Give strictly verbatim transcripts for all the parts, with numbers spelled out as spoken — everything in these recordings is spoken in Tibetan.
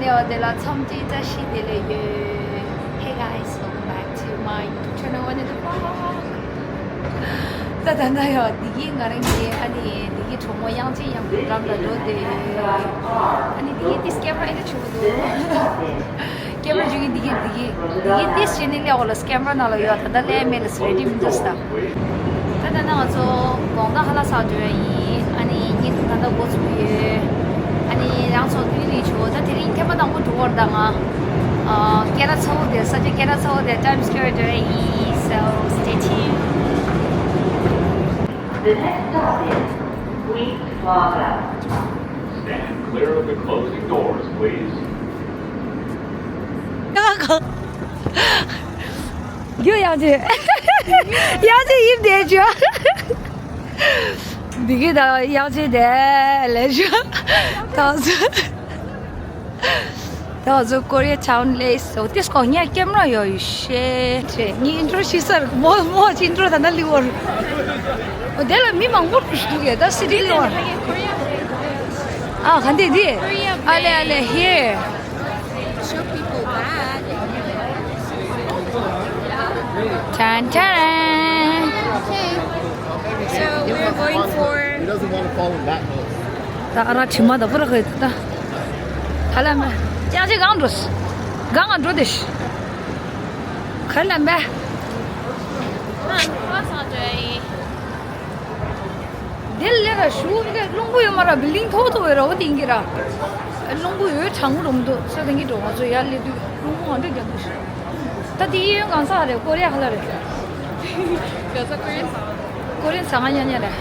ཡོད་དེ་ལ་འཚམས་འདྲི་བཀྲ་ཤིས་བདེ་ལེགས་ཡོད། Hey guys, welcome back to my YouTube channel, One in the Park. ད་ད་ད་ཡོད་འདི་གི་ང་རང་གི་ཨ་ནི་འདི་གི་གྲོགས་མོ་དབྱངས་ཅན་ཡང་འགྲམ་ལ་འགྲོ་དེ། ཨ་ནི་འདི་གི་ཏིས་ཀེམ་ར་ཨེ་འདྲ་ཆུ་འདུག་ཀེམ་ར་བརྒྱུད་ཀྱི་འདི་གི་འདི་གི་འདི་གི་ཏིས་བྱས་ནས་སླེབས་འོག་ལ་ཀེམ་ར་ནང་ལ་ཡོད། ད་ལྟ་སླེབས་མེད་ལ་རེ་ཌི་མི་འདུག་ད། ད་ལྟ་ང་ཚོ་དགོང་དག་ཧ་ལ་སག་འགྲོ་ཡ་ཡིན། ཨ་ནི་ཉིན་ད་ལྟ་འགོ་ཚུགས་ཡོད། ཨ་ནི་རང་ཚོ་ཀུན་རིག་ཆུ་ད་དེ་རིང་ཐེངས་མ་དང་པོ་འགྲོ་བར་ད་ང་ཨ་སྐད་གྲགས་ཚ་བོ་དེ་ས་ཆ་སྐད་གྲགས་ཚ་བོ་དེ་Times Square འགྲོ་ཡ་ཡིན། So stay tuned. The next stop is Queens Plaza. Stand clear of the closing doors, please. རྒྱུ་ཡང་ཅི། ཡང་ཅི་ཡིབ་བསྡད་བྱུང་། འདི་གི་ད་ཡང་ཅི་དེ་ལས་བྱུང་། ད་སུ། ད་སུ་Korea Town ལས་སོ་ཏིས་ཀོ་ངས་ཀེམ་ར་ཡོད་ཡོད་ཤེས་ཏེ་ངའི་ཨིན་ཊྲོ་ཤི་སར་མོ་མོ་ཅི་ཨིན་ཊྲོ་ད་ན་ལི་ཝར། འོ་དེ་ལ་མི་མང་པོ་ཞིག་འདུག་གས་ད་སི་ཊི་ལི་ཝར། ཨ་ག་འདི་འདི། ཨ་ལེ་ཨ་ལེ་here. Show people that. ཊན་ཊན། Okay. So we're going for. He doesn't want to fall in that hole. ད་ཨ་ར་ཁྲི་མ་ད་པུ་ར་ཁ་ད། ཧ་ལམ། ཅག་ཅིག་གང་འགྲོ། གང་ང་འགྲོ་དེ་ཤི། ཁ་ལམ་པ། ཨ་ཁ་སང་ཇོ་ཡི། དེ་ལས་ར་ཞུ་དེ་རླུང་བུ་ཡོད་མ་ར་བི་ལིང་ཐོག་ཐོག་ཡོད་ར་འོ་དེ་ཡིན་གྱི་ར། རླུང་བུ་ཡོད་གྲང་མོ་རུམ་དུ་ས་དེ་གི་འགྲོ་ང་ཚོ་ཡར་སླེབས་དུས་རླུང་བུ་ང་འདྲ་རྒྱབ་དུ་ཤི། ད་དེ་ཡོད་གང་ས་རེད། ཀོ་རི་ཡ་ཧ་ལ་རེད། ག་ས་ཀོ་རི་ཡན་ས། ཀོ་རི་ཡན་ས་ང་ཉ་ཉ་རེད།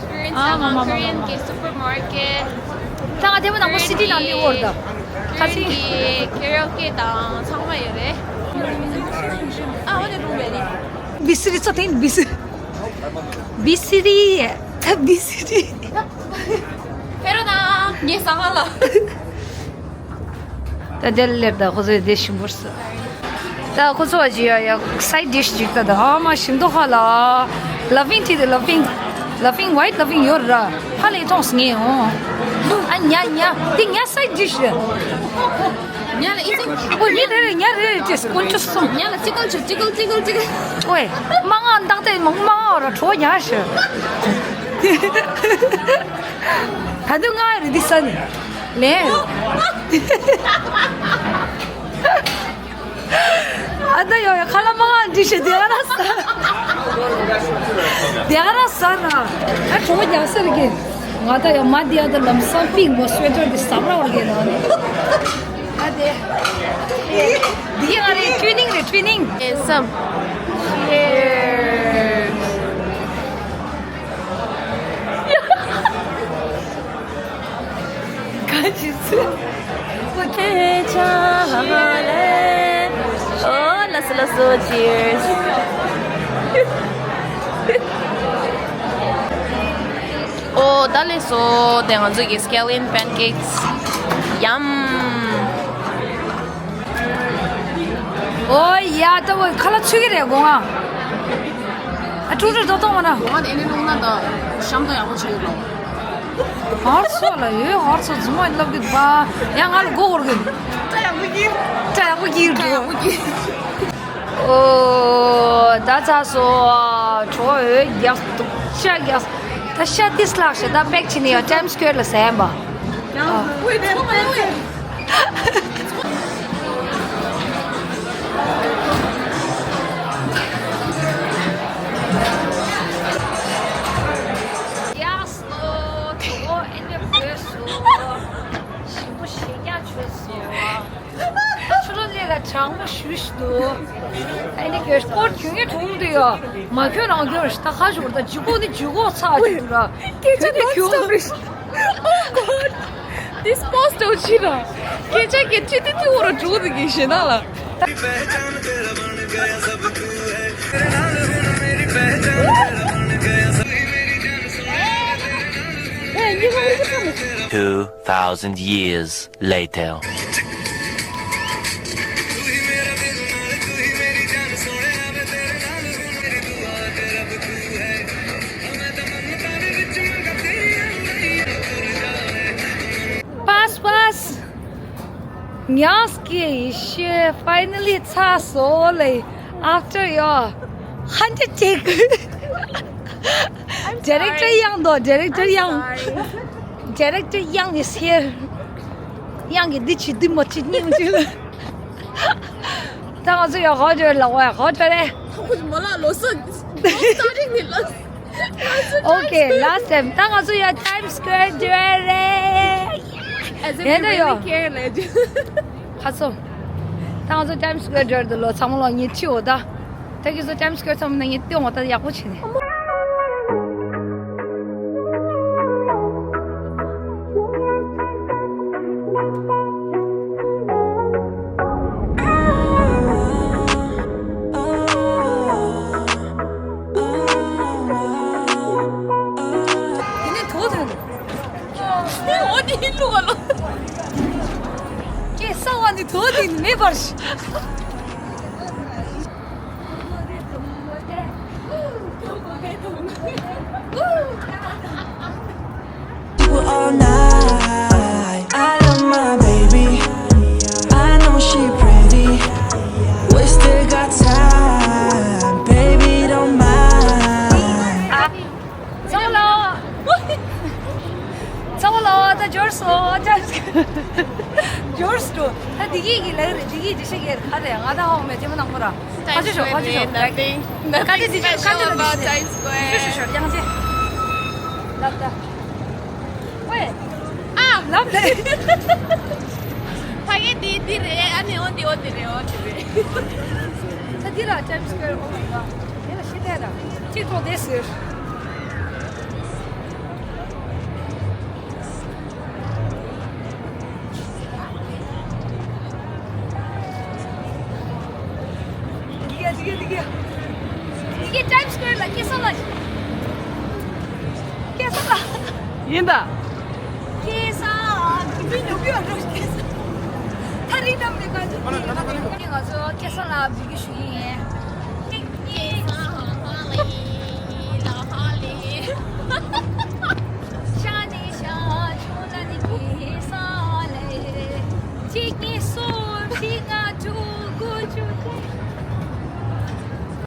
ཀོ་རི་ཡན་ས་ང་ཀོ་རི་ཡན་གི་སུ་པར་མར་ཀེ་ཊི། ད་ང་དེ་མོ་ནང་པོ་སི་ཊི་ནང་ལི་ཝར་ད། ཁ་སི། ཀེ་ར་ཨོ་ཀེ་དང་ཚང་མ་ཡོད་རེད། ཨ་འོ་དེ་རུང་མེད་ནི། བི་སི་རི་ཚོ་དེ་བི་སི། བི་སི་རི། ད་བི་སི་རི། ཕེ་རོ་ན་ངའི་ས་ཧ་ལ། ད་དེ་ལེབ་ད་ཁོ་ཚོས་དེ་ཞིམ་པོར་ཟ། ད་ཁོ་ཚོ་བ་ཇི་ཡ་ཡ་སའི་ཌི་ཤི་ཅིག་ད་ད་ཨ་མ་ཞིམ་མདོག་ཧ་ལ། ལ་ཕིང་ཊི་དེ་ལ་ཕིང་། ལ་ཕིང་ཝའི་ཊི་ལ་ཕིང་ཡོད་ར། ཧ་ལས་མཐོང་སོང་ངས་འོང་། ཨ་ཉ་ཉ་དེ་ཉ་སའི་ཌི་ཤི་རེད། ཉ་ལ་ཨི་ཙི། ཨོ་ཉ་རེ་རེ་ཉ་རེ་རེ་ཅེས་དཀོན་མཆོག་གསུམ། ཉ་ལ་ཅི་ཀལ་ཅི་ཀལ་ཅི་ཀལ་ཅི་ཀལ། ཨོའི། མ་ང་འདག་དེ་མ་མ་ང་ར་གྲོ་ཉ་ཤི། ད་དུང་ང་རེ་འདི་ས་ནས། ལན། ཨ་ད་ཡོ་ཡ་ཁ་ལ་མ་འདྲི་ཤེས་དེ་ག་ར་ས། དེ་ག་ར་ས་ར། ཨ་གྲོགས་རྒྱག་ས་རེད་གི། ང་ད་ཡོ་མ་དེ་ཡ་ད་ལམ་སང་པིང་མོ་སུ་ཝེ་ཊར་དེ་སམ་ར་བར་གི་ན་ནི། ཨ་དེ། དེ་ང་རེ་ཊུ་ནིང་རེ་ཊུ་ནིང་། ཨེ་སམ། ག་ཅི་ཚུ། ཁྱེད་ཅག་ཧ་ཧ་ལེ། ཨོ་ལ་སོ་ལ་སོ། Cheers. ཨོ་ད་ལེ་སོ་དེ་ང་ཚོ་གི་scallion pancakes. Yum. ཨོ་ཡ་ད་བོ་ཁ་ལ་ཚུད་ཀྱི་རེད་དགོངས་ཨ། ཨ་ཀྲུག་ཀྲུག་ཏོག་ཏོག་མ་ན། དགོང་དག་ཨེ་ནི་ལུང་ན་ད་ཤམ་ཐང་ཡག་པོ་བྱེད་ཀྱི་འདུག་ཧར་སོ་ལ་ཡོད་ཧར་སོ་རྫུན་མ་ལབ་ཀྱི་འདུག་པ། ཡང་ང་ལ་མགོ་སྐོར་གྱི་འདུག་སྐྲ་ཡག་པོ་སྐྱིལ། སྐྲ་ཡག་པོ་སྐྱིལ་འདུག་སྐྲ་ཡག་པོ་སྐྱིལ། ཨོ་ད་ཚ་སོ་གྲོ་འོད་རྒྱག་འདུག་ཤ་རྒྱག་ད་ཤ་ཏིས་ལྷག་ཤ་ད་པེག་བྱས་ནས་ཡང་Times Square ལ་ཟ་ཡིན་པ། ཨོ། ཡག་སོ། གྲོགས་ཨེ་འདྲ་བོད་སོ། ཞིམ་པོ་ཞེ་རྒྱག་བྱོས་སོ། ཆུ་ལོ་ལས་ལ་གྲང་མོ་ཞུ་ཞུ་འདུག་ཨེ་འདྲ་གྱོས་སྐོར་གྱོན་ངེས་གྲོང་དུ་ཡོད། མ་གྱོན་རང་གྱོན་རེད་ད་ཁ་ཞོར་ད་ཇུ་གོ་ནི་ཇུ་གོ་ཚ་ཞིག་འདུག་ར། སྐད་ཆ་ནོན་སི་ཊོབ་རེད། Oh God, this post ལོ་ཕྱི་ར། སྐད་ཆ་སྐད་ཆ་དེ་དེ་འོ་ར་འགྲོ་དེ་གི་ཞེ་ན་ལ། Two thousand years later. Pass, pass. ཉག་གི་ཤེ་finally ཚར་སོང་ལེ། After your hundred take. Director དབྱངས་དང་director དབྱངས། Director དབྱངས་is here. དབྱངས་ཀྱིས་འདི་བྱེད་འདི་མ་བྱེད་གཉིས་མ་བྱེད་ལ། ད་ང་ཚོ་ཡང་ཧོ་ཇོ་ལ་ཝ་ཧོ་ཇོ་རེད། ཁོ་མོ་ལ་ལོ་སོ་starting ནི་ལོ། Okay, last time. ད་ང་ཚོ་ཡང་Times Square འགྲོ་རེད། As if you really care ལེ། ཁ་སོ། ད་ང་ཚོ་Times Square འགྲོ་རེད་ལོ། ཚང་མ་ལོ་ཉིད་ཆི་འོ་ད། ད་ཁྱེད་ཚོ་Times Square ཚང་མ་ན་ངས་སྟོན་འོ་ད་ཡག་པོ་བྱས་ནས། དེ་ནས་དོ་དོ། འོ་དེ་ལུག་ག་ལོ། ཀྱེ་ས་བ་ནི་དོ་དེ་ནི་མེད་པར་ཤི། All night. I love my baby. I know she pretty. We still got time. Baby, don't mind. ཚང་མ་ལ། ཚང་མ་ལ་ད་འབྱོར་སོང་། འབྱོར་སོང་། ད་འདི་གི་གི་ལ་རེད། འདི་གི་འདི་ཤེས་གི་ག་རེད། ང་ད་ཧོ་མེད་དེ་མ་ནང་མོ་ར། ཁ་ཆུ་ཤོག་ཁ་ཆུ་ཤོག Times Square is nothing special about Times Square. ཤོ་ཤོ་ཤོ་ཡང་ཅེ། ལབ་ད། ཝེ། ཨ། ལབ་ད། ཕ་གི་འདི་འདི་རེད། ཨ་ནི་འོ་འདི་འོ་འདི་རེད། འོ་འདི་རེད། ད་འདི་ར་Times Square. Oh my god. དེ་ལ་ཤི་ཐལ་ད། ཅི་ཐོག་དེ་ཟེར། འདི་ག་འདི་ག་འདི་ག་འདི་ག་Times Square ལ་སྐྱེ་ས་ལ། སྐྱེ་ས་ལ། ཡིན་ད། སྐྱེ་ས་ལ་འགྲོ་སྐྱེ་ས། ཐ་རི་ནམ་ནས་ག་འདི་ང་ཚོ་སྐྱེ་ས་ལ་འབུལ་རྒྱུ་ཞུ་ཡིན།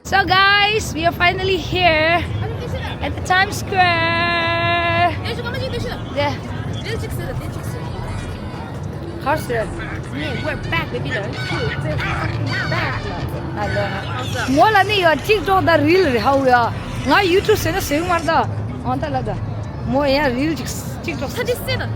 So guys, we are finally here at the Times Square. Yeah. གར་སོང་། ངས་we're back baby ལ། ཁྱོད་ཚེ་fucking back ལ། ཨ་ལ། མོ་ལ་ནི་ཡོད་TikTok དང་reel རེད་ཧ་ཡ། ང་YouTube ཟེར་ན་ཟེར་གི་མ་རེད་ད། ཨང་ད་ལ་ད། མོ་ཡང་reel ཅིག་TikTok ད་དེ་སེ་ད།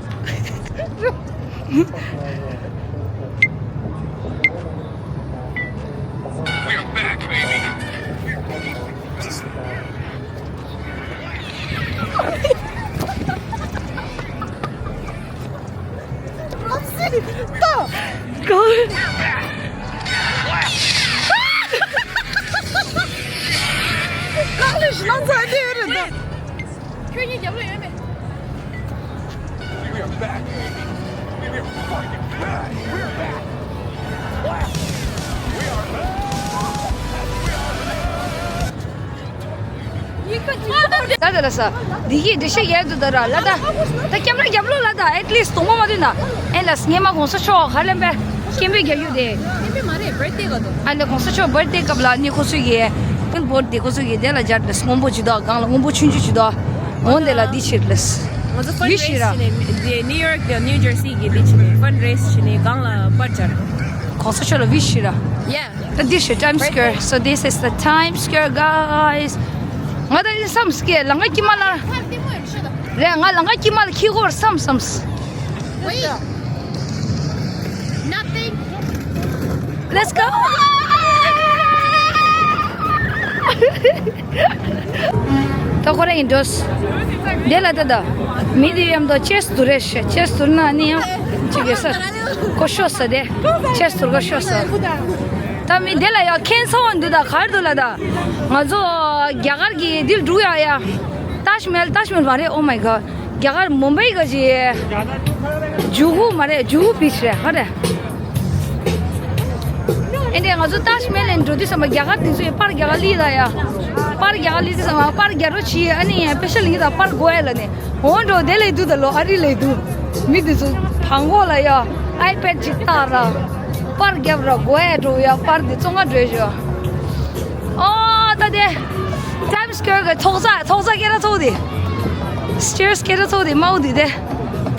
ཁྱོད་གཉིས་རྒྱབ་ལོགས་ཡོད་མེད། We are back, baby. We are fucking back. We're back. We are back. ད་ད་ལ་ས། འདི་གི་འདི་ཤེས་ཡས་འདུག་ད་ར་ལ་ད། ད་ཀེམ་ར་རྒྱབ་ལོགས་ལ་ད་at least གཏོང་མ་མ་འདུག་ན། ཨེ་ལ་སྙེ་མ་གོང་ས་མཆོག་ག་ལེན་པས་སྐད་འབོད་རྒྱག་རྒྱུ་དེ། སྐད་འབོད་མ་རེད་birthday ག་དུ། ཨ་ལ་གོང་ས་མཆོག་birthday སྐབས་ལ་ནི་ཁོ་ཚོ་གི་billboard དེ་ཁོ་ཚོ་གི་དེ་ལ་སྦྱར་ལ་སྔོན་པོ་ཅི་དོ་གང་ལ་སྔོན་པོ་ཆུང་ཆུང་ཅི་དོ། འོན་དེ་ལ་འདི་ཕྱིར་ལས། ང་ཚོ་ཝི་ཤི་ར། Fundraise བྱས་ནས་New York དང་New Jersey གི་འདི་བྱས་ནས་fundraise བྱས་ནས་གང་ལ་པར་སྦྱར། གོང་ས་མཆོག་ལ་ཝི་ཤི་ར། Yeah. ད་འདི་ཤི་Times Square. So this is the Times Square, guys. ང་ད་ཡིན་བསམ་སྐྱེ་ལ་ང་ཀྱི་མ་ལ། རེད་ང་ལ་ང་ཀྱི་མ་ལ་ཁྱི་གོར་བསམ་བསམ། Wait. Nothing. Let's go. ད་ཁོ་རང་ཡིན་འགྲོ། དེ་ལ་ད་ད། མི་དེ་ཡམ་དོ་ཅེས་དུ་རེ་ཤེ་ཅེས་དུ་ན་ནི་ཡང་ཅི་གེ་ས། ཁོ་ཤོ་ས་དེ། ཅེས་དུ་ག་ཤོ་ས། ད་མི་དེ་ལ་ཡ་ཁེན་ས་འོན་དུ་ད་གར་དུ་ལ་ད། ང་ཚོ་རྒྱ་གར་གྱི་དིལ་འབྲུ་ཡ་ཡ། ཏཱཇ་མལ་ཏཱཇ་མལ་མ་རེད། Oh my god. རྒྱ་གར་མུམ་བྷེ་ག་ཅི། ཇུ་ཧུ་མ་རེད། ཇུ་ཧུ་བིཆ་རེད་ཧ་རེད། ཨེ་འདྲས་ང་ཚོ་ཏཱཇ་མལ་ལ་འགྲོ་དུས་ཙམ་པ་རྒྱ་གར་དེ་ཚོའི་པར་རྒྱ་གར་ལི་ལ་ཡ། པར་རྒྱ་གར་ལི་དུས་ཙམ་པ་པར་རྒྱ་རོ་ཆི་ཨ་ནི་ཡ་པེ་ཤལ་ལི་ད་པར་གོ་ཡ་ལ་ནི་འོ་འགྲོ་དེ་ལས་དུ་ད་ལོ་ཨ་རི་ལས་དུ་མི་དེ་ཚོ་བང་གོ་ལ་ཡ། iPad ཅིག་བཏགས་ར། པར་རྒྱབ་ར་གོ་ཡ་འགྲོ་ཡ། པར་འདི་བཙོང་ག་འགྲོ་ཞོ། ཨོ་ད་དེ། Times Square གི་ཚོགས་ས་ཚོགས་ས་སྐད་ར་ཚོགས་དེ། Stairs སྐད་ར་ཚོགས་དེ་མའུ་དེ་དེ།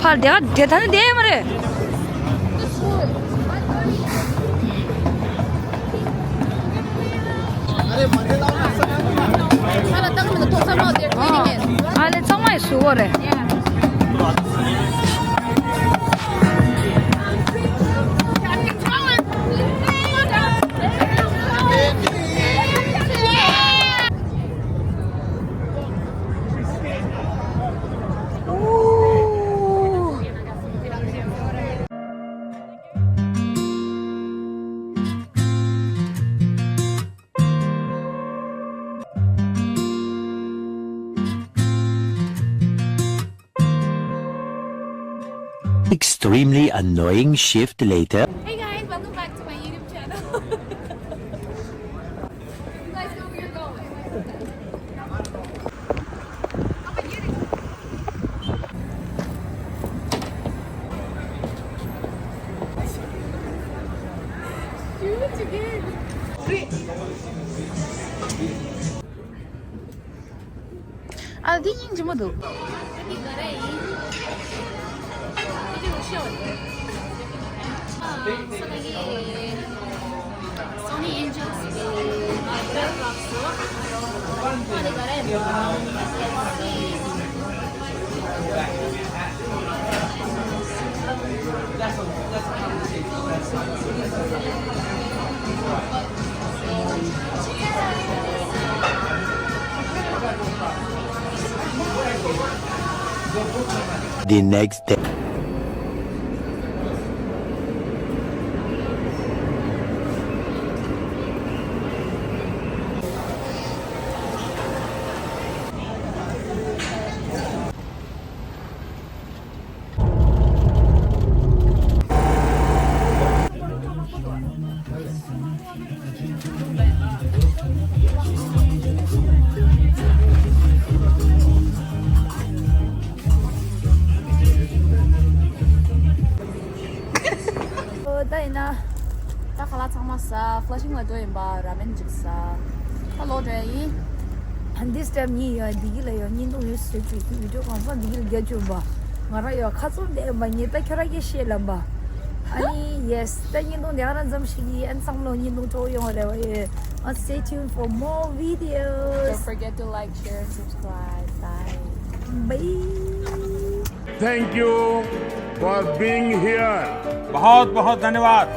ཕར་དེ་ག་དེ་ད་ནི་དེ་མ་རེད། ཨ་ལེ་ཚང་མ་ཡི་ཟུག་གོ་རེད། Extremely annoying shift later. Hey guys, welcome back to my YouTube channel. You guys know where you're going. ཨ་འདི་སྙིང་རྗེ་མོ་འདུག Sony Angels. The next day. ད་ཡིན་ན། ད་ཁ་ལག་ཚང་མ་ཟ། Flushing ལ་འགྲོ་ཡིན་པ། ར་མེན་ཅིག་ཟ། ད་ལོག་འགྲོ་ཡ་ཡིན། This time ངས་ཡ་འདི་གི་ལ་ཡ་བརྙན་ཐུང་ཡོད་ཟེར་གྱི་བི་ཌིའོ་གང་ས་འདི་གི་ལ་རྒྱ་ཆུ་བ། ང་ར་ཡ་ཁ་ཚོན་ལྡན་པ་ངས་ད་ཁྱོད་ར་གི་ཤེས་ལམ་པ། ཨ་ནི་yes ད་བརྙན་ཐུང་དེ་ག་རང་ཙམ་ཞིག་གིས་ཨན་བསམ་བློ་བརྙན་ཐུང་སྤྲོ་ཡོང་བ་རེ་བ་ཡོད། And stay tuned for more videos. Don't forget to like, share, and subscribe. Bye. Bye. Thank you for being here. बहुत बहुत धन्यवाद।